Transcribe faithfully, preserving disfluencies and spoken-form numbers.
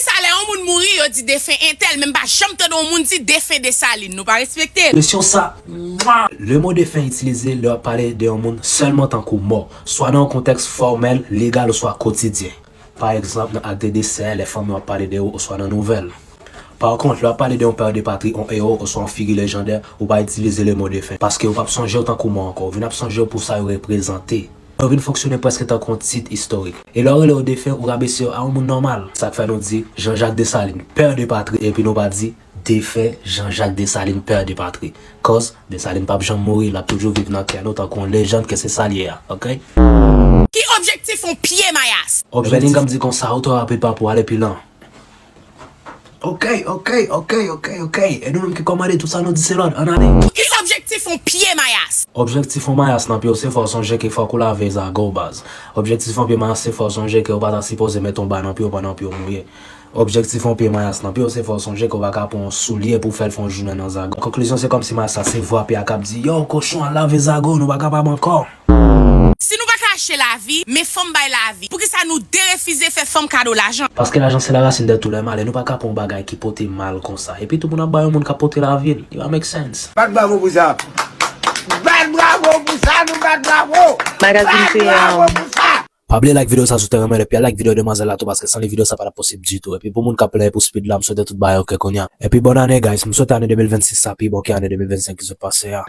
Sa lè yon moun mouri, yo di defen entèl, men m pa janm tande yon moun di defen Desalin. Nou pa respekte l. Ekspresyon sa, mwa! Le mo defen itilize lè w ap pale de yon moun sèlman tankou mò, swa nan yon kontèks fòmèl, legal oswa kotidyen. Pa egzanp, nan ak de desè, lè fanmi w ap pale de ou oswa nan nouvèl. Pa kont, lè w ap pale de yon pè de patri, yon ewo oswa yon figi lejandè, ou pa itilize le mo defen, paske yo p ap sonje w tankou mò ankò, yo vin ap sonje w pou sa yo reprezante. Yo vin fonksyone prèske tankou yon tit istorik. E lè w rele yo defen, ou rabese yo a yon moun nòmal. Sa k fè nou di Jean-Jacques Dessalines, pè de patri, epi nou pa di defen Jean-Jacques Dessalines, pè de patri. Cause Dessalines p ap janm mouri, l ap toujou viv nan kè nou tankou yon lejann ke se sa l ye a, oke? Ki objektif yon pye mayas? Objektif. Bellingham di konsa, ou twò rapid pa pou ale pi lan. Oke, oke, oke, oke, oke. E nou menm ki kòmande tout sa nou di se lòd, ann ale. Ki objektif yon pye mayas? Objektif yon mayas nan pye w se fè w sonje ke fòk ou lave zago w baz. Objektif yon pye mayas se fè w sonje ke w pa ta sipoze mete yon ba nan pye w pandan pye w mouye. Objektif yon pye mayas nan pye w se fè w sonje ke w pa ka pran yon soulye pou w fè l fè yon jounen nan zago. Konklizyon se kòmsi mayas la se vwa pye a k ap di yo kochon al lave zago w nou pa kapab ankò. Si nou pa ka achte lavi, men fanm bay lavi. Poukisa nou derefize fè fanm kado lajan? Paske lajan se larasin de tou lè mal e nou pa ka pran yon bagay ki pote mal konsa. Epi tou pou n ap bay yon moun k ap pote lavi l. Li pa make sense. Bat bravo pou sa. Bat bravo pou sa, nou bat bravo. Magazine Peyè. Pa bliye like videyo sa si w te renmen l epi al like videyo demwazèl la tou paske san li videyo sa pa t ap posib ditou epi pou moun k ap plenyen pou speed la m swete tout bagay oke kounye a epi bòn ane guys m swete ane de mil vennsis sa pi bon ke ane de mil vennsenk ki sot pase a.